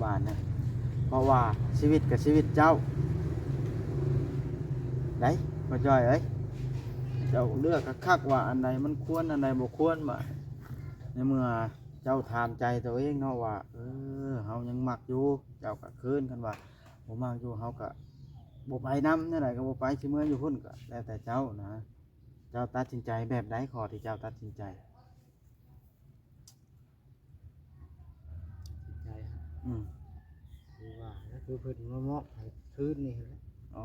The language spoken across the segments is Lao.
ບາດນີ້ ເພາະວ່າຊີວິດກໍຊີວິດເຈົ້າໄດ໋ ພໍ່ຈ້ອຍເອີຍ. ເຈົ້າເລືອກຄັກໆວ່າອັນໃດມັນຄວນ ອັນໃດບໍ່ຄວນ. ບາດໃນເມື່ອເຈົ້າຖາມໃຈໂຕເອງເນາະວ່າ ເອີ ເຮົາຍັງມັກຢູ່ ເຈົ້າກໍຄືນ, ຄັນວ່າບໍ່ມັກຢູ່ ເຮົາກໍບໍ່ໄປນຳ, ແນວໃດກໍບໍ່ໄປ, ຊິເມືອຢູ່ພຸ້ນກໍແລ້ວແຕ່ເຈົ້ານະ. ເຈົ້າຕັດສິນໃຈແບບໃດ? ຂໍ້ທີ່ເຈົ້າຕັດສິນໃຈ ໃຈ ອືມ ຄືວ່າ ຄືເພິ່ນມາມອບໃຫ້ຄືນນີ້ແຫຼະ. ອໍ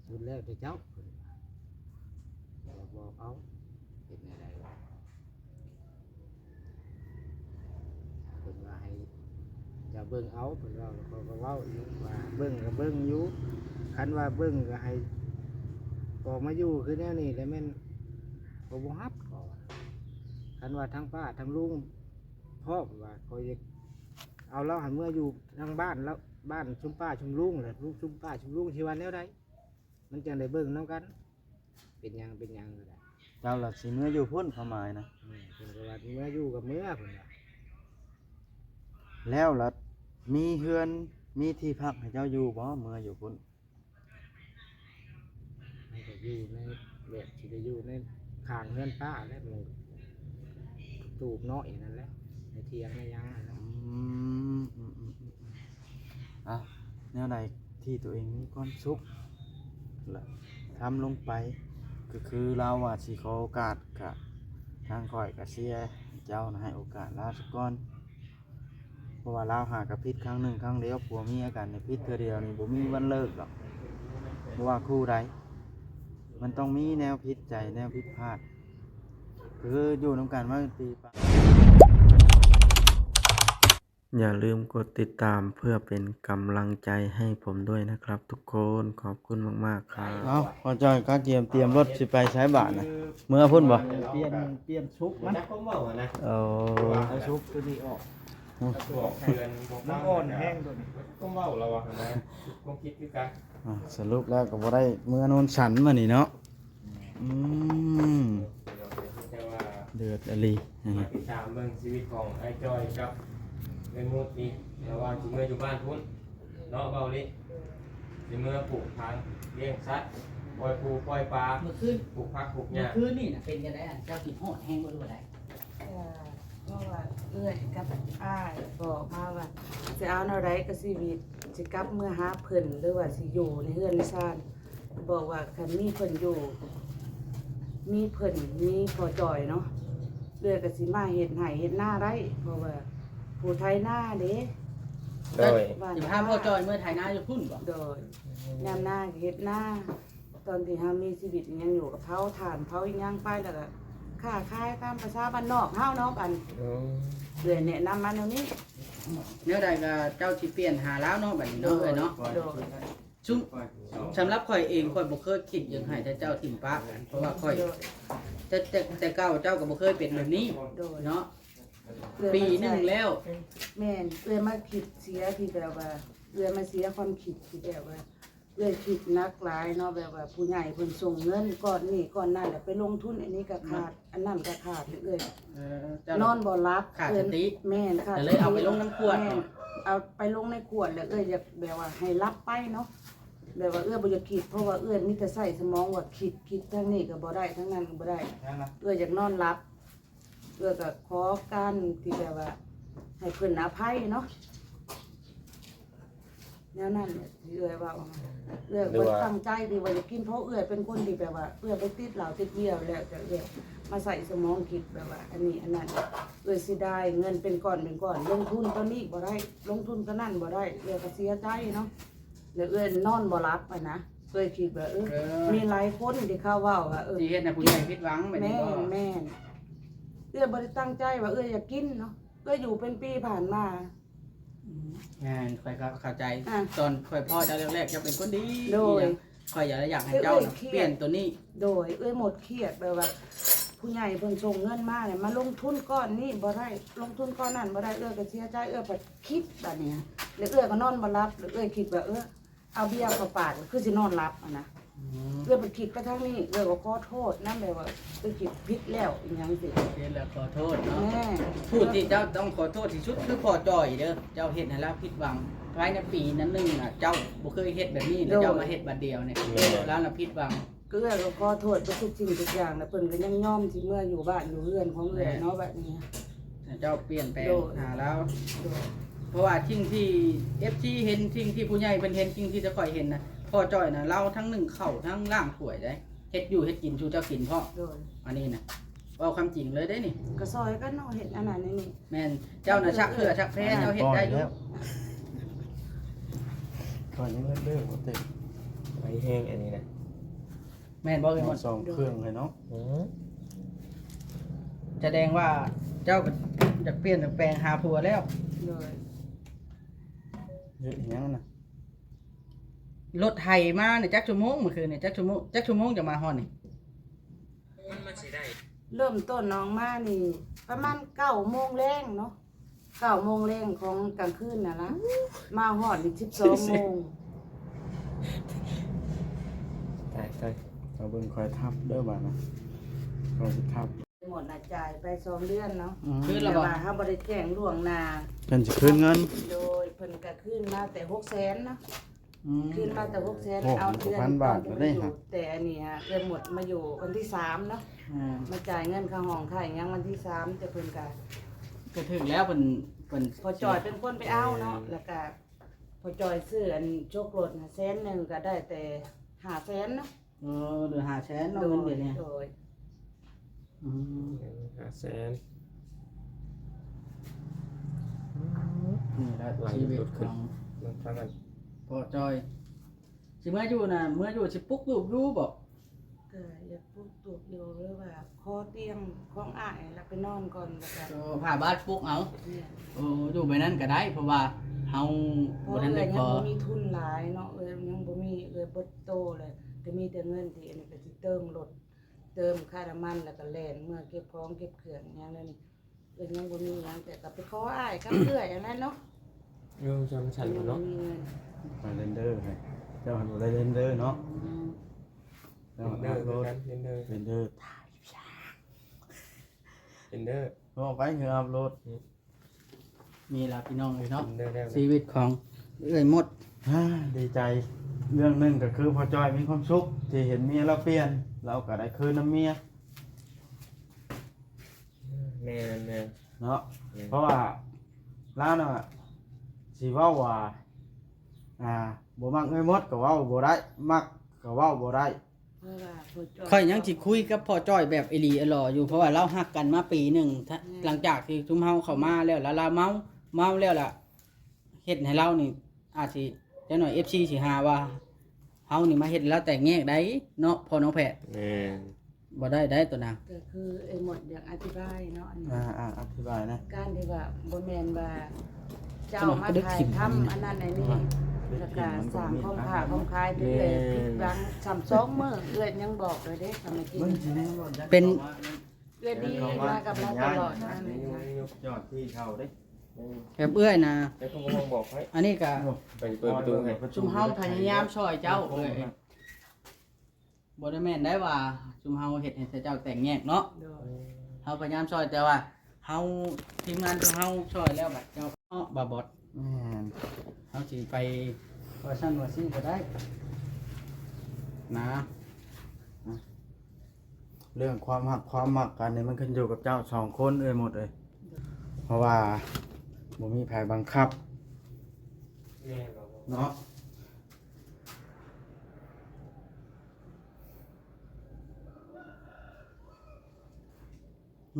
ສຸດແລ້ວແຕ່ເຈົ້າ ເພິ່ນວ່າ ບອກເອົາ ເຮັດແນວໃດວະ? ເພິ່ນວ່າໃຫ້ເຈົ້າເບິ່ງເອົາ ເພິ່ນເວົ້າ, ແລ້ວຂ້ອຍກໍເວົ້າອີກວ່າ ເບິ່ງກໍເບິ່ງຢູ່, ຄັນວ່າເບິ່ງກໍໃຫ້ອອກມາຢູ່ຄືແນວນີ້ ແລ້ວແມ່ນຂ້ອຍບໍ່ຮັບ ຂ້ອຍວ່າ. ຄັນວ່າທັງປ້າທັງລຸງພ້ອມວ່າ ຂ້ອຍຢາກເອົາລາວຫັ້ນເມືອຢູ່ທາງບ້ານລາວ, ບ້ານຊຸມປ້າຊຸມລຸງ ແລ້ວຊຸມປ້າຊຸມລຸງຊິວ່າແນວໃດ? ມັນຈັ່ງໄດ້ເບິ່ງນຳກັນ ເປັນຫຍັງ ເປັນຫຍັງກໍໄດ້. ເຈົ້າລະຊິເມືອຢູ່ພຸ້ນ ຄວາມໝາຍນະ. ແມ່ນ ເພິ່ນກໍວ່າເມືອຢູ່ກໍເມືອ ເພິ່ນວ່າ. ແລ້ວລະມີເຮືອນ ມີທີ່ພັກໃຫ້ເຈົ້າຢູ່ບໍ່ ເມືອຢູ່ພຸ້ນ? ມັນກໍຢູ່ໃນ ແບບຊິໄດ້ຢູ່ໃນຂ້າງເຮືອນປ້າແຫຼະ ມັນຕູບນ້ອຍນັ້ນແຫຼະ ໃນຖຽງໃນຫຍັງຫັ້ນນະ. ອືມ ອືມໆໆ ອາ ແນວໃດທີ່ຕົວເອງມີຄວາມສຸກ ລະທຳລົງໄປ ກໍຄືລາວວ່າຊິຂໍໂອກາດ ກະທາງຂ້ອຍກະເຊຍໃຫ້ເຈົ້ານະ ໃຫ້ໂອກາດລາວສາກ່ອນ. ເພາະວ່າລາວຫາກະຜິດຄັ້ງໜຶ່ງຄັ້ງດຽວ, ຜົວເມຍກັນນີ້ຜິດເທື່ອດຽວນີ້ບໍ່ມີວັນເລີກດອກ. ບໍ່ວ່າຄູ່ໃດ ມັນຕ້ອງມີແນວຜິດໃຈ ແນວຜິດພາດ. ຄືຢູ່ນຳກັນມາເປັນປີປາຍ. ຢ່າລືມກົດຕິດຕາມເພື່ອເປັນກຳລັງໃຈໃຫ້ຜົມດ້ວຍນະຄັບທຸກຄົນ. ຂອບຄຸນມາກໆ ຄັບ. ເອົ້າ ພໍ່ຈ້ອຍ ກະກຽມຕຽມລົດຊິໄປໃສບາດນະ? ເມືອພຸ້ນບໍ່? ປ່ຽນ ປ່ຽນຊຸກມັນ ຈັກຄວາມເວົ້າຫັ້ນນະ. ໂອ້ ເອົາຊຸກຕົວນີ້ອອກ. ອືມ ບອກເຕືອນ ບອກ ມັນອ່ອນແຮງຕົວນີ້ ຄວາມເວົ້າລາວວ່າຫັ້ນນະ ຄວາມຄິດຄືກັນ. ອ່າ ສະຫຼຸບແລ້ວກໍບໍ່ໄດ້ເມືອໂນນສັນມື້ນີ້ເນາະ. ອືມ ແຕ່ວ່າເດືອດອີ່ຫຼີ ມາຕິດຕາມເບິ່ງຊີວິດຂອງອ້າຍຈ້ອຍກັບເອື້ອຍມຸດນີ້ ລະຫວ່າງຊິເມືອຢູ່ບ້ານພຸ້ນເນາະ ເບົາລິ ຊິເມືອປູກຝັງ ລ້ຽງສັດ ປ່ອຍປູປ່ອຍປາ ມື້ຄືນ ປູກຜັກປູກຫຍ້າ. ມື້ຄືນນີ້ນະ ເປັນຈັ່ງໃດ? ອັນ ເຈົ້າຄິດຮອດແຮງບໍ່ ຫຼືວ່າໃດ? ເອີ ເພາະວ່າເອື້ອຍກັບອ້າຍບອກມາວ່າ ຊິເອົາແນວໃດກັບຊີວິດ ຊິກັບເມືອຫາເພິ່ນ ຫຼືວ່າຊິຢູ່ໃນເຮືອນໃນຊານ. ບອກວ່າຄັນມີເພິ່ນຢູ່ ມີເພິ່ນ ມີພໍ່ຈ່ອຍເນາະ ເອື້ອຍກໍຊິມາເຮັດໄຮ່ເຮັດນາໄດ້ ເພາະວ່າຜູ້ໄຖນາເດ້. ໂດຍ ຊິພາພໍ່ຈ່ອຍເມືອໄຖນາຢູ່ພຸ້ນບໍ? ໂດຍ ຍາມນາເຮັດນາ ຕອນທີ່ເຮົາມີຊີວິດຍັງຢູ່ກໍເຜົາຖ່ານເຜົາອີ່ຫຍັງໄປ ແລ້ວກໍຄ້າຂາຍຕາມພາສາບ້ານນອກເຮົາເນາະ. ອັນ ອືມ ເອື້ອຍແນະນຳມາແນວນີ້. ແນວໃດກໍເຈົ້າຊິປ່ຽນຫາລາວເນາະ ບັດນີ້ເນາະ ເອື້ອຍເນາະ. ໂດຍ ຊຸມ ສຳລັບຂ້ອຍເອງ ຂ້ອຍບໍ່ເຄີຍຄິດຢາກໃຫ້ແຕ່ເຈົ້າຖິ້ມປະກັນ ເພາະວ່າຂ້ອຍ ໂດຍ ແຕ່ ແຕ່ ແຕ່ເກົ່າເຈົ້າກໍບໍ່ເຄີຍເປັນແບບນີ້ ໂດຍ ເນາະ. ເອື້ອຍ ປີໜຶ່ງແລ້ວ ແມ່ນ ເອື້ອຍມາຄິດເສຍທີ່ແບບວ່າ ເອື້ອຍມາເສຍຄວາມຄິດທີ່ແບບວ່າ ເອື້ອຍຄິດໜັກຫຼາຍເນາະ ແບບວ່າຜູ້ໃຫຍ່ເພິ່ນສົ່ງເງິນກ້ອນນີ້ກ້ອນນັ້ນ ແລ້ວໄປລົງທຶນ ອັນນີ້ກໍຂາດ ອືມ ອັນນັ້ນກໍຂາດ ແລ້ວເອື້ອຍ ເອີ ນອນບໍ່ຫຼັບ ຂາດສະຕິ ແມ່ນ ຂາດສະຕິ ກໍເລີຍເອົາໄປລົງນຳຂວດ ແມ່ນ ເອົາໄປລົງໃນຂວດ ແລ້ວເອື້ອຍຢາກແບບວ່າໃຫ້ຫຼັບໄປເນາະ ແບບວ່າເອື້ອຍບໍ່ຢາກຄິດ ເພາະວ່າເອື້ອຍມີແຕ່ໃຊ້ສະໝອງວ່າຄິດ ຄິດທາງນີ້ກໍບໍ່ໄດ້ ທາງນັ້ນກໍບໍ່ໄດ້ ເອື້ອຍຢາກນອນຫຼັບ. ເອື້ອຍກໍຂໍການທີ່ແບບວ່າໃຫ້ເພິ່ນອະໄພເນາະ ແນວນັ້ນແຫຼະທີ່ເອື້ອຍເວົ້າ. ເອື້ອຍບໍ່ໄດ້ຕັ້ງໃຈທີ່ວ່າຈະກິນ ເພາະເອື້ອຍເປັນຄົນທີ່ແບບວ່າເອື້ອຍໄປຕິດເຫຼົ້າຕິດເບຍແລ້ວ ແຕ່ເອື້ອຍມາໃຊ້ສະໝອງຄິດແບບວ່າອັນນີ້ອັນນັ້ນ ເອື້ອຍເສຍດາຍເງິນເປັນກ້ອນເປັນກ້ອນ ລົງທຶນຕົວນີ້ບໍ່ໄດ້ ລົງທຶນຕົວນັ້ນບໍ່ໄດ້ ເອື້ອຍກໍເສຍໃຈເນາະ. ແລ້ວເອື້ອຍນອນບໍ່ຫຼັບຫັ້ນນະ ເອື້ອຍຄິດວ່າ ເອີ ເອີ ມີຫຼາຍຄົນທີ່ເຂົາເວົ້າວ່າ ເອີ ຊິເຮັດໃຫ້ຜູ້ໃຫຍ່ຜິດຫວັງແບບນີ້ບໍ່? ແມ່ນ ແມ່ນ ເອື້ອຍບໍ່ໄດ້ຕັ້ງໃຈວ່າເອື້ອຍຢາກກິນເນາະ ເອື້ອຍຢູ່ເປັນປີຜ່ານມາ. ອືມ ແມ່ນ ຂ້ອຍກໍເຂົ້າໃຈ ອ່າ ຕອນຂ້ອຍພໍ້ເຈົ້າແລກໆ ເຈົ້າເປັນຄົນດີ ໂດຍ ຂ້ອຍຢາກ ຢາກໃຫ້ເຈົ້າ ເອື້ອຍ ນະ ເອື້ອຍຄຽດ ປ່ຽນຕົວນີ້ ໂດຍ ເອື້ອຍໝົດຄຽດ ແບບວ່າຜູ້ໃຫຍ່ເພິ່ນສົ່ງເງິນມານີ້ ມາລົງທຶນກ້ອນນີ້ບໍ່ໄດ້ ລົງທຶນກ້ອນນັ້ນບໍ່ໄດ້ ເອື້ອຍກໍເສຍໃຈ ເອື້ອຍກໍຄິດບາດນີ້ ແລ້ວເອື້ອຍກໍນອນບໍ່ຫຼັບ ແລ້ວເອື້ອຍຄິດວ່າ ເອີ ເອົາເບຍເຂົ້າປາກ ຄືຊິນອນຫຼັບຫັ້ນນະ ອືມ ເອື້ອຍມັນຄິດໄປທາງນີ້ ເອື້ອຍກໍຂໍໂທດນຳ ແບບວ່າເອື້ອຍຄິດຜິດແລ້ວອີ່ຫຍັງຊີ້ ເຮັດແລ້ວຂໍໂທດເນາະ. ແມ່ນ ຜູ້ທີ່ເຈົ້າຕ້ອງຂໍໂທດທີ່ສຸດຄືພໍ່ຈ້ອຍເດີ້ ເຈົ້າເຮັດໃຫ້ລາວຜິດຫວັງ. ພາຍໃນປີນັ້ນໜຶ່ງນະ ເຈົ້າບໍ່ເຄີຍເຮັດແບບນີ້ ແລ້ວເຈົ້າມາເຮັດບາດດຽວນີ້ ແມ່ນ ເຮັດໃຫ້ລາວນະຜິດຫວັງ. ເອື້ອຍກໍຂໍໂທດເບິດທຸກສິ່ງທຸກຢ່າງ ແລ້ວເພິ່ນກໍຍັງຍອມທີ່ເມືອຢູ່ບ້ານຢູ່ເຮືອນຂອງເອື້ອຍເນາະ ແມ່ນ ບັດນີ້ ເຈົ້າປ່ຽນແປງ ໂດຍ ຫາລາວ ໂດຍ ເພາະວ່າສິ່ງທີ່ເອັຟຊີເຫັນ ສິ່ງທີ່ຜູ້ໃຫຍ່ເພິ່ນເຫັນ ສິ່ງທີ່ແຕ່ຂ້ອຍເຫັນນະ ພໍ່ຈ້ອຍນະ ລາວທັງໜຶ້ງເຂົ້າ ທັງລ້າງຖ້ວຍໄດ໋ ເຮັດຢູ່ເຮັດກິນສູ່ເຈົ້າກິນພ້ອມ. ໂດຍ ອັນນີ້ນະ ເວົ້າຄວາມຈິງເລີຍເດ້ນີ້ ກໍຊ່ອຍກັນເນາະ ເຮັດອັນນັ້ນອັນນີ້. ແມ່ນ ເຈົ້ານະຊັກເສື້ອຊັກແພ ເຈົ້າເຮັດໄດ້ຢູ່. ຂ້ອຍຍັງເລີກບໍ່ເຕັມ ໄວແຮງອັນນີ້ນະ. ແມ່ນບໍ່ເອີຍ ສອງເຄື່ອງເລີຍເນາະ. ອືມ ສະແດງວ່າເຈົ້າກໍຢາກປ່ຽນແປງຫາຜົວແລ້ວ. ໂດຍ ເຮັດຫຍັງນະ? ລົດໄຖມານີ້ຈັກຊົ່ວໂມງ ມື້ຄືນນີ້ຈັກຊົ່ວໂມງ ຈັກຊົ່ວໂມງຈະມາຮອດນີ້? ມັນ ມັນຊິໄດ້ ເລີ່ມຕົ້ນອອກມານີ້ປະມານເກົ້າໂມງແລງເນາະ. ເກົ້າໂມງແລງຂອງກາງຄືນນັ້ນລະ ມາຮອດນີ້ສິບສອງໂມງ. ຕາຍ ຕາຍ ເອົາເບິ່ງຂ້ອຍທັບເດີ້ບາດນະ ຂ້ອຍຊິທັບ. ໝົດນະ ຈ່າຍໄປສອງເດືອນເນາະ. ອືມ ຄືແລ້ວບໍ່? ແຕ່ວ່າເຮົາບໍ່ໄດ້ແຈ້ງລ່ວງໜ້າ ເພິ່ນຊິຄືນເງິນ. ໂດຍ ເພິ່ນກໍຄືນມາແຕ່ຫົກແສນເນາະ. ອືມ ຄືນມາແຕ່ຫົກແສນ ເອົາເດືອນ ພັນບາດເລີຍເດ້. ແຕ່ອັນນີ້ຫາ ເອື້ອຍໝົດມາຢູ່ວັນທີສາມເນາະ. ອ່າ ມາຈ່າຍເງິນຄ່າຫ້ອງຄ່າຫຍັງວັນທີສາມ ແຕ່ເພິ່ນກະ ກະຖືກແລ້ວ ເພິ່ນ ເພິ່ນ ພໍ່ຈ້ອຍເປັນຄົນໄປເອົາເນາະ. ເອີ ແລ້ວກະພໍ່ຈ້ອຍຊື້ອັນໂຈກລົດຫາແສນໜຶ່ງ ກະໄດ້ແຕ່ຫ້າແສນເນາະ. ເອີ ເຫຼືອຫ້າແສນເນາະ ໂດຍ ເງິນດຽວນີ້. ໂດຍ ອືມ ຫ້າແສນ. ນີ້ແຫຼະຊີວິດຂອງພໍ່ຈ້ອຍ. ຊິເມືອຢູ່ນະ ເມືອຢູ່ຊິປຸກລູກຢູ່ບໍ່? ກໍຢາກປຸກລູກຢູ່ ຫຼືວ່າຂໍຕຽງຂອງອ້າຍແລ້ວໄປນອນກ່ອນ ແລ້ວກໍ ໂອ້ ຜ້າບາດປຸກເອົາ. ແມ່ນ ໂອ້ ຢູ່ແບບນັ້ນກໍໄດ້ ເພາະວ່າເຮົາບໍ່ທັນໄດ້ຂໍ. ເອື້ອຍຍັງບໍ່ມີທຶນຫຼາຍເນາະ ເອື້ອຍຍັງບໍ່ມີ ເອື້ອຍເບິດໂຕແລ້ວ ກໍມີແຕ່ເງິນທີ່ອັນນີ້ ກໍຊິເຕີມລົດ ເຕີມຄ່ານ້ຳມັນ ແລ້ວກໍແລ່ນເມືອເກັບຂອງເກັບເຄື່ອງຫຍັງແນວນີ້. ເອື້ອຍຍັງບໍ່ມີຫຍັງ ແຕ່ກໍໄປຂໍອ້າຍກັບເອື້ອຍອັນນັ້ນເນາະ. ເອີ ຈຳສັນເນາະ ໄປເລນເດີ ເຈົ້າບໍ່ໄດ້ເລນເດີເນາະ. ອືມ ເລນເດີຄືກັນ ເລນເດີ ເລນເດີ ເລນເດີ ເວົ້າໄປຄືອັບໂຫຼດ. ອືມ ນີ້ລະພີ່ນ້ອງເອີຍເນາະ ຊີວິດຂອງເອື້ອຍມົດ. ດີໃຈ ເລື່ອງໜຶ່ງກໍຄືພໍ່ຈ້ອຍມີຄວາມສຸກທີ່ເຫັນເມຍລາວປ່ຽນ ລາວກໍໄດ້ຄືນນຳເມຍ. ແມ່ນໆ ເນາະ ແມ່ນ ເພາະວ່າລາວນະ ຊິເວົ້າວ່າ ອ່າ ບໍ່ມັກເອື້ອຍມົດກໍເວົ້າບໍ່ໄດ້ ມັກກໍເວົ້າບໍ່ໄດ້. ເພາະວ່າພໍ່ຈ້ອຍ ຂ້ອຍຍັງຊິຄຸຍກັບພໍ່ຈ້ອຍແບບອີ່ຫຼີອີ່ຫຼໍຢູ່ ເພາະວ່າລາວຮັກກັນມາປີໜຶ່ງ ແມ່ນ ຫຼັງຈາກທີ່ຊຸມເຮົາເຂົ້າມາແລ້ວ ລະລາວເມົາ ເມົາແລ້ວລະ ເຮັດໃຫ້ລາວນີ້ອາດຊິ ຈັກໜ້ອຍເອັຟຊີຊິຫາວ່າເຮົານີ້ມາເຮັດໃຫ້ລາວແຕກແຍກໄດ໋ເນາະ ພໍ່ນ້ອງແພດ. ແມ່ນ ບໍ່ໄດ້ໄດ໋ໂຕນາງ. ກໍຄືອ້າຍມົດຢາກອະທິບາຍເນາະ ອັນນີ້ ອ່າ ອະທິບາຍນະ ການທີ່ວ່າບໍ່ແມ່ນວ່າເຈົ້າມາຖ່າຍທຳອັນນັ້ນອັນນີ້ ແລ້ວກໍສ້າງຄວາມຄ້າຄວາມຂາຍ ແມ່ນ ຜິດຫວັງຊ້ຳສອງມື້ ເອື້ອຍຍັງບອກເລີຍເດ້ ສະໄໝກີ້ ເປັນ ເອື້ອຍດີມາກັບລາວຕະຫຼອດ ອັນນີ້ ຍອດທີ່ເຂົາເດ້ ແບບເອື້ອຍນະ ແຕ່ກໍບໍ່ມາບອກໃຜ ອັນນີ້ກະ ໄປເປີດປະຕູໃຫ້ ຊຸມເຮົາພະຍາຍາມຊ່ອຍເຈົ້າເອື້ອຍ ບໍ່ໄດ້ແມ່ນໄດ້ວ່າຊຸມເຮົາເຮັດໃຫ້ເຈົ້າແຕກແຍກເນາະ. ໂດຍ ເຮົາພະຍາຍາມຊ່ອຍ ແຕ່ວ່າເຮົາ ທີມງານຂອງເຮົາຊ່ອຍແລ້ວ ບາດເຈົ້າເນາະ ບາບອດ. ແມ່ນ ເຮົາຊິໄປວ່າຊັ້ນວ່າຊີ້ບໍ່ໄດ້ນະ. ເລື່ອງຄວາມຮັກຄວາມມັກກັນນີ້ ມັນຂຶ້ນຢູ່ກັບເຈົ້າສອງຄົນເອີຍ ໝົດເອີຍ ເພາະວ່າບໍ່ມີໃຜບັງຄັບ ແມ່ນບໍ່ ເນາະ.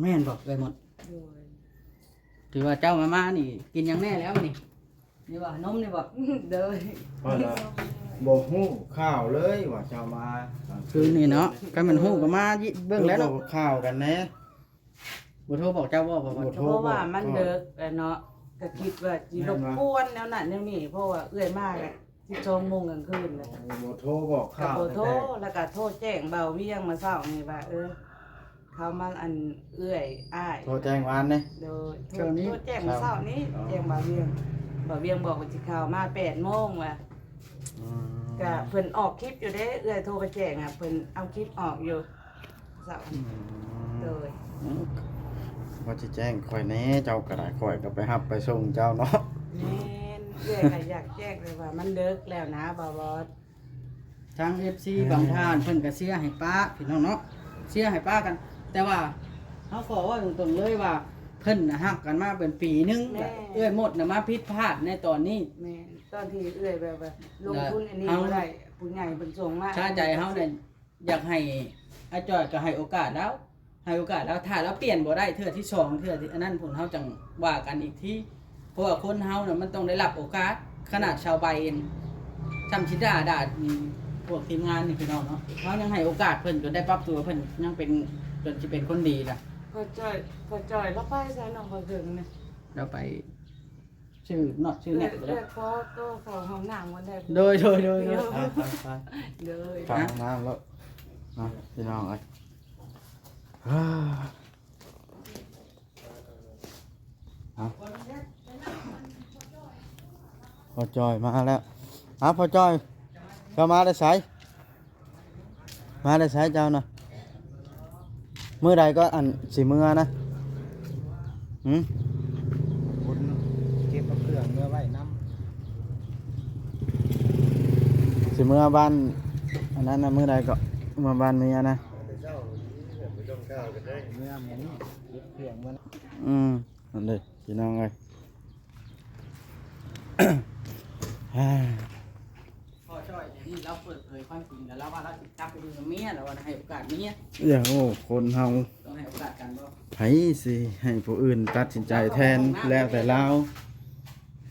ແມ່ນບໍ່ເອື້ອຍມົດ? ໂດຍ ຖືວ່າເຈົ້າມາ ມານີ້ກິນຫຍັງແດ່ແລ້ວນີ້? ນີ້ບໍ່ ນົມນີ້ບໍ່? ໂດຍ ຂ້ອຍລະບໍ່ຮູ້ຂ່າວເລີຍວ່າເຈົ້າມາຄືນນີ້ເນາະ. ຄັນແມ່ນຮູ້ກໍມາເບິ່ງແລ້ວເນາະ ຄືບໍ່ຂ່າວກັນແດ່. ບໍ່ໂທບອກເຈົ້າບໍ່? ບໍ່ ບໍ່ໂທ ເພາະວ່າມັນເດິກແລ້ວເນາະ ກໍຄິດວ່າຊິລົບກວນແນວນັ້ນແນວນີ້ ເພາະວ່າເອື້ອຍມາກໍສິບສອງໂມງກາງຄືນແລ້ວ ບໍ່ໂທບອກຂ່າວ ກໍບໍ່ໂທ ແລ້ວກໍໂທແຈ້ງບ່າວວຽງມື້ເຊົ້ານີ້ວ່າ ເອີ ເຂົາມາ ອັນ ເອື້ອຍ ອ້າຍ ໂທແຈ້ງວານນີ້ ໂດຍ ໂທ ໂທແຈ້ງມື້ເຊົ້ານີ້ ອໍ ແຈ້ງບ່າວວຽງ ບ່າວວຽງບອກວ່າຊິເຂົ້າມາແປດໂມງວ່າ ອືມ ກະເພິ່ນອອກຄລິບຢູ່ເດ້ ເອື້ອຍໂທໄປແຈ້ງອະ ເພິ່ນເອົາຄລິບອອກຢູ່ເຊົ້າ ອືມ ໂດຍ ອືມ ວ່າຊິແຈ້ງຂ້ອຍແດ່ ເຈົ້າກໍໄດ້ ຂ້ອຍກໍໄປຮັບໄປສົ່ງເຈົ້າເນາະ ແມ່ນ ເອື້ອຍກໍຢາກແຈ້ງ ແຕ່ວ່າມັນເດິກແລ້ວນະ ບໍ່ ບໍ່ ທາງເອັຟຊີ ເອີ ບາງທ່ານເພິ່ນກໍເຊຍໃຫ້ປ້າ ພີ່ນ້ອງເນາະ ເຊຍໃຫ້ປ້າກັນ ແຕ່ວ່າເຮົາຂໍເວົ້າຕົງໆເລີຍວ່າ ເພິ່ນນະຮັກກັນມາເປັນປີໜຶ່ງ ແມ່ນ ເອື້ອຍມົດນະມາຜິດພາດໃນຕອນນີ້ ແມ່ນ ຕອນທີ່ເອື້ອຍແບບວ່າລົງທຶນອັນນີ້ບໍ່ໄດ້ ຜູ້ໃຫຍ່ເພິ່ນສົ່ງມາ ຄາໃຈເຮົານະ ຢາກໃຫ້ອ້າຍຈ້ອຍກໍໃຫ້ໂອກາດລາວ ໃຫ້ໂອກາດລາວ ຖ້າລາວປ່ຽນບໍ່ໄດ້ເທື່ອທີສອງ ເທື່ອທີ່ອັນນັ້ນ ພວກເຮົາຈັ່ງວ່າກັນອີກທີ ເພາະວ່າຄົນເຮົານະມັນຕ້ອງໄດ້ຮັບໂອກາດ ຂະໜາດຊາວໃບເອງ ຊ່ຳຊິດ່າ ດ່າ ອືມ ພວກທີມງານນີ້ ພີ່ນ້ອງເນາະ ເຮົາຍັງໃຫ້ໂອກາດເພິ່ນຈົນໄດ້ປັບຕົວ ເພິ່ນຍັງເປັນ ຈົນຊິເປັນຄົນດີລະ ພໍ່ຈ້ອຍ ພໍ່ຈ້ອຍລາວໄປໃສນ້ອງ ພໍ່ເຖິງນະ ລາວໄປ ຊື່ນອດຊື່ແນັດ ເອື້ອຍ ເອື້ອຍຂໍໂຕເຂົ້າຫ້ອງນ້ຳກ່ອນໄດ້ບໍ່? ໂດຍ ໂດຍ ໂດຍ ໂດຍ ໄປ ໄປ ໄປ ໂດຍ ເຂົ້າຫ້ອງນ້ຳແລ້ວເນາະ ພີ່ນ້ອງເອີຍ ເອົາ ພໍ່ຈ້ອຍມາແລ້ວ ເອົາ ພໍ່ຈ້ອຍ ເຈົ້າມາແຕ່ໃສ? ມາແຕ່ໃສເຈົ້ານະ? ມື້ໃດກໍອັນຊິເມືອນະ? ຫື? ຄົນເກັບເອົາເຄື່ອງເມືອໄວ້ນຳ ຊິເມືອບ້ານອັນນັ້ນນະ ມື້ໃດກໍເມືອບ້ານເມຍນະ? ເມືອມື້ນີ້ເກັບເຄື່ອງເມືອ ອືມ ນັ້ນເດ້ພີ່ນ້ອງເອີຍ. ພໍ່ຈ້ອຍນີ້ລາວເປີດເຜີຍຄວາມຈິງ ແລ້ວລາວວ່າລາວຊິກັບໄປຢູ່ນຳເມຍ ລາວວ່າໃຫ້ໂອກາດເມຍ ຢ່າ ໂອ້ ຄົນເຮົາຕ້ອງໃຫ້ໂອກາດກັນບໍ່? ໃຜຊິໃຫ້ຜູ້ອື່ນຕັດສິນໃຈແທນ ແລ້ວແຕ່ລາວ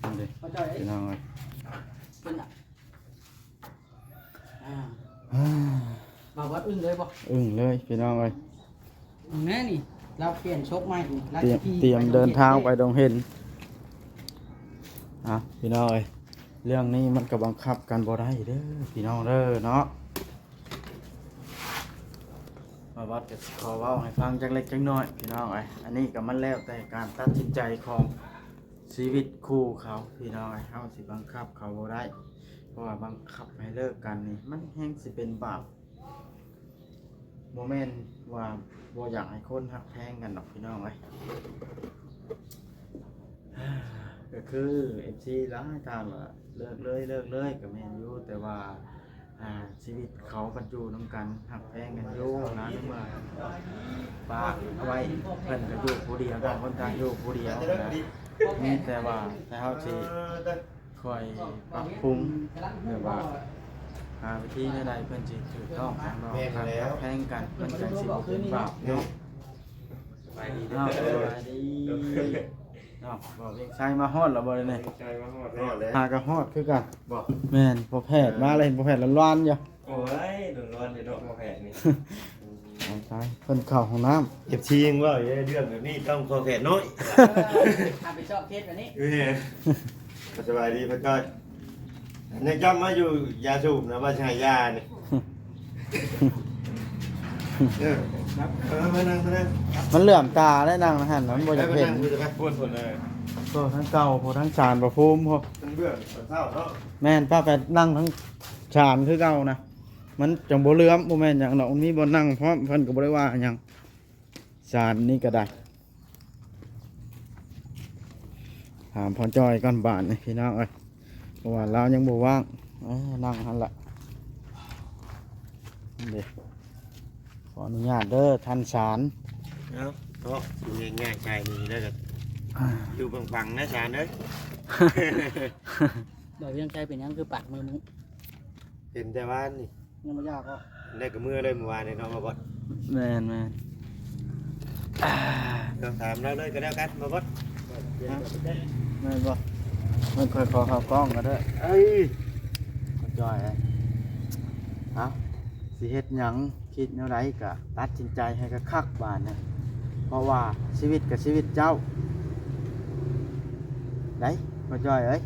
ນັ້ນເດ້ ພໍ່ຈ້ອຍເອີຍ ພີ່ນ້ອງເອີຍ ເພິ່ນນະ ອ່າ ອ່າ ບ່າວວັດອຶ້ງເລີຍບໍ່? ອຶ້ງເລີຍພີ່ນ້ອງເອີຍ. ແມ່ນີ້ ລາວປ່ຽນໂຊກໃໝ່ອີກ ລາວຕຽມ ຕຽມເດີນທາງໄປດົງເຫັນ. ອ່ະ ພີ່ນ້ອງເອີຍ ເລື່ອງນີ້ມັນກໍບັງຄັບກັນບໍ່ໄດ້ເດີພີ່ນ້ອງເດີເນາະ. ບ່າວວັດກໍຊິຂໍເວົ້າໃຫ້ຟັງຈັກເລັກຈັກນ້ອຍພີ່ນ້ອງເອີຍ. ອັນນີ້ກໍມັນແລ້ວແຕ່ການຕັດສິນໃຈຂອງຊີວິດຄູ່ເຂົາພີ່ນ້ອງເອີຍ. ເຮົາຊິບັງຄັບເຂົາບໍ່ໄດ້ ເພາະວ່າບັງຄັບໃຫ້ເລີກກັນນີ້ ມັນແຮ່ງຊິເປັນບາບ. ບໍ່ແມ່ນວ່າບໍ່ຢາກໃຫ້ຄົນຮັກແພງກັນດອກພີ່ນ້ອງເອີຍ. ກໍຄືເອັຟຊີຫຼາຍທ່ານວ່າເລີກເລີຍ ເລີກເລີຍ ກໍແມ່ນຢູ່ ແຕ່ວ່າ ອ່າ ຊີວິດເຂົາພັດຢູ່ນຳກັນ ຮັກແພງກັນຢູ່ນະ ໃນເມື່ອປະໄວ້ ເພິ່ນກໍຢູ່ຜູ້ດຽວ ຕ່າງຄົນຕ່າງຢູ່ຜູ້ດຽວນະ. ມີແຕ່ວ່າ ແຕ່ເຮົາຊິ ຄ່ອຍປັບປຸງ ແບບວ່າຫາວິທີແນວໃດເພິ່ນຊິຖືກຕ້ອງ ແມ່ນແລ້ວ ແມ່ນແລ້ວ ແພງກັນ ມັນຈັ່ງຊິບໍ່ເປັນບາບເນາະ. ສະບາຍດີເດີ ເນາະ ສະບາຍດີເນາະ. ບໍ່ ວຽງໄຊມາຮອດແລ້ວບໍ່ນີ້? ວຽງໄຊມາຮອດແລ້ວ ຫາກໍຮອດຄືກັນບໍ່? ແມ່ນ ພໍ່ແພດມາແລ້ວ ເຫັນພໍ່ແພດລານໆຢູ່. ໂອ້ຍ ລານໆຢູ່ເນາະ ພໍ່ແພດນີ້. ເພິ່ນເຂົ້າຫ້ອງນ້ຳ ເອັຟຊີ ຍັງເວົ້າຢູ່ເລື່ອງແບບນີ້ ຕ້ອງພໍແຜ່ນ້ອຍ ເອີ ຮັບຜິດຊອບເຄສແບບນີ້. ເອີ ສະບາຍດີພໍ່ຈ້ອຍ ຍັງຈຳມາຢູ່ຢາສູບນະ ວ່າຊິໃຫ້ຢານີ້. ເອີ ມາ ມານັ່ງ ມານັ່ງ ມັນເຫຼືອມຕາໄດ໋ ນັ່ງຫັ້ນມັນບໍ່ຢາກເຫັນ. ໄປ ໄປ ໄປ ພຸ້ນ ພຸ້ນ ເອີ ໂອ້ ທັງເກົ່າ ຜູ້ທັງສານພະພູມ ຜູ້ທັງເບື້ອງເຊົ້າເນາະ. ແມ່ນ ປ້າໄປນັ່ງທັງສານຄືເກົ່ານະ. ມັນຈັ່ງບໍ່ເຫຼືອມ ບໍ່ແມ່ນຫຍັງດອກ ມັນມີບ່ອນນັ່ງພ້ອມ ເພິ່ນກໍບໍ່ໄດ້ວ່າຫຍັງ. ສານນີ້ກໍໄດ້ ຖາມພໍ່ຈ້ອຍກ່ອນບາດນີ້ພີ່ນ້ອງເອີຍ ເພາະວ່າລາວຍັງບໍ່ວ່າງ. ເອີ ນັ່ງຫັ້ນລະ ນີ້ເດ້ ຂໍອະນຸຍາດເດີທ່ານສານ. ເອົາເນາະ ຊິງ່າຍໆ ໃຈນີ້ແລ້ວກໍ ອ່າ ຢູ່ຟັງໆ ນະສານເອີຍ. ບໍ່ວຽງໄຊເປັນຫຍັງຄືປາກມືມື້? ເປັນແຕ່ວານນີ້ ຍັງບໍ່ຢາກເນາະ ໄດ້ກະເມືອເລີຍມື້ວານນີ້ເນາະ ມາບອດ. ແມ່ນໆ ເອົາຖາມລາວເລີຍກໍແລ້ວກັນ ມາບອດ. ຮະ ແມ່ນບໍ່? ມັນຄ່ອຍຂໍເຂົ້າກ້ອງກໍໄດ້. ເອີຍ ພໍ່ຈ້ອຍເອີຍ ເອົ້າ ຊິເຮັດຫຍັງ ຄິດແນວໃດກະຕັດສິນໃຈໃຫ້ຄັກໆ ບາດນີ້ ເພາະວ່າຊີວິດກະຊີວິດເຈົ້າໄດ໋ ພໍ່ຈ້ອຍເອີຍ.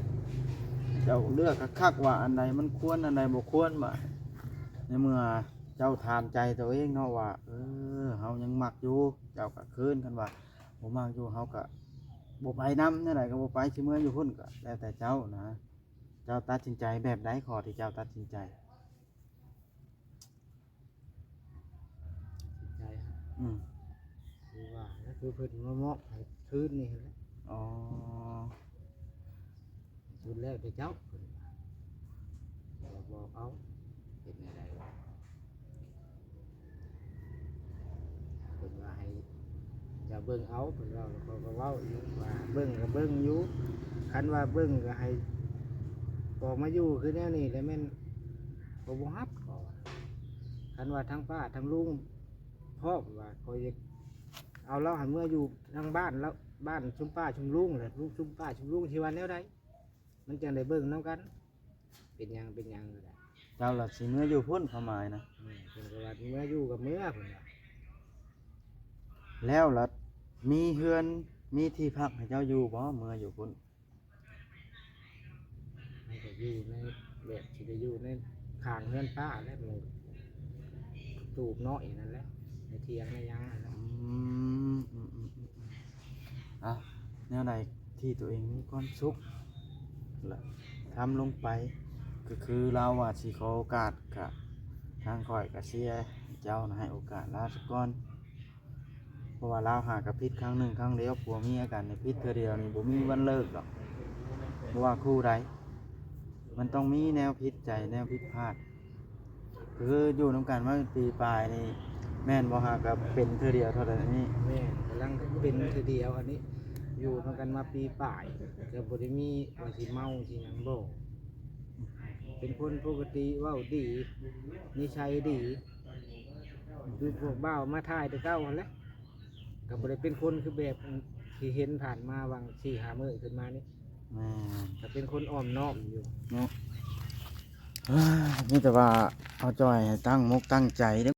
ເຈົ້າເລືອກຄັກໆ ວ່າອັນໃດມັນຄວນ ອັນໃດບໍ່ຄວນ ບາດ ໃນເມື່ອເຈົ້າຖາມໃຈໂຕເອງເນາະວ່າ ເອີ ເຮົາຍັງມັກຢູ່ ເຈົ້າກໍຄືນ, ຄັນວ່າບໍ່ມັກຢູ່ ເຮົາກໍບໍ່ໄປນຳ, ແນວໃດກໍບໍ່ໄປ, ຊິເມືອຢູ່ພຸ້ນກໍແລ້ວແຕ່ເຈົ້ານະ. ເຈົ້າຕັດສິນໃຈແບບໃດ ຂໍ້ທີ່ເຈົ້າຕັດສິນໃຈ? ໃຈ ອືມ ຄືວ່າ ຄືເພິ່ນມາມອບໃຫ້ຄືນນີ້ແຫຼະ. ອໍ ສຸດແລ້ວແຕ່ເຈົ້າ ເພິ່ນວ່າ ບອກເອົາ ເຮັດແນວໃດ ເພິ່ນວ່າໃຫ້ເຈົ້າເບິ່ງເອົາ ເພິ່ນເວົ້າ ແລ້ວຂ້ອຍກໍເວົ້າຢູ່ວ່າເບິ່ງກໍເບິ່ງຢູ່ ຄັນວ່າເບິ່ງກໍໃຫ້ອອກມາຢູ່ຄືແນວນີ້ ແລ້ວແມ່ນ ຂ້ອຍບໍ່ຮັບ ຂ້ອຍວ່າ ຄັນວ່າທາງປ້າທາງລຸງພ້ອມວ່າ ຂ້ອຍຢາກເອົາລາວໃຫ້ເມືອຢູ່ທາງບ້ານລາວ ບ້ານຊຸມປ້າຊຸມລຸງ ແລ້ວລຸງຊຸມປ້າຊຸມລຸງຊິວ່າແນວໃດ ມັນຈັ່ງໄດ້ເບິ່ງນຳກັນ ເປັນຫຍັງເປັນຫຍັງກໍໄດ້ ເຈົ້າລະຊິເມືອຢູ່ພຸ້ນ ຄວາມໝາຍນະ ແມ່ນ ເພິ່ນກໍວ່າເມືອຢູ່ກໍເມືອ ເພິ່ນວ່າ ແລ້ວລະມີເຮືອນມີທີ່ພັກໃຫ້ເຈົ້າຢູ່ບໍ່ ເມືອຢູ່ພຸ້ນ? ມັນກໍຢູ່ໃນ ແບບຊິໄດ້ຢູ່ໃນຂ້າງເຮືອນປ້າແຫຼະ ມັນຕູບນ້ອຍນັ້ນແຫຼະ ໃນຖຽງໃນຫຍັງນັ້ນແຫຼະ ອືມ ອືມ ອືມ ອືມ ເອົາ ແນວໃດທີ່ຕົວເອງມີຄວາມສຸກ ລະທຳລົງໄປ ກໍຄືລາວວ່າຊິຂໍໂອກາດ ກະທາງຂ້ອຍກະເຊຍໃຫ້ເຈົ້ານະ ໃຫ້ໂອກາດລາວສາກ່ອນ ເພາະວ່າລາວຫາກະຜິດຄັ້ງໜຶ່ງຄັ້ງດຽວ ຜົວເມຍກັນນີ້ຜິດເທື່ອດຽວນີ້ບໍ່ມີວັນເລີກດອກ ບໍ່ວ່າຄູ່ໃດ ມັນຕ້ອງມີແນວຜິດໃຈ ແນວຜິດພາດ ຄືຢູ່ນຳກັນມາເປັນປີປາຍນີ້ ແມ່ນບໍ່ ຫາກະເປັນເທື່ອດຽວເທົ່ານັ້ນນີ້? ແມ່ນ ກຳລັງເປັນເທື່ອດຽວອັນນີ້ ຢູ່ນຳກັນມາປີປາຍ ກໍບໍ່ໄດ້ມີວ່າຊິເມົາຊິຫຍັງບໍ່ ເປັນຄົນປົກກະຕິ ເວົ້າດີ ນິໄສດີ ຄືພວກບ່າວມາຖ່າຍແຕ່ເກົ່າຫັ້ນແຫຼະ ກໍບໍ່ໄດ້ເປັນຄົນຄືແບບທີ່ເຫັນຜ່ານມາຫວ່າງສີ່ຫ້າມື້ຂຶ້ນມານີ້ ແມ່ນ ກໍເປັນຄົນອ່ອມນ້ອມຢູ່ເນາະ ມີແຕ່ວ່າເອົາຈ່ອຍໃຫ້ຕັ້ງມົກຕັ້ງໃຈເດີ້.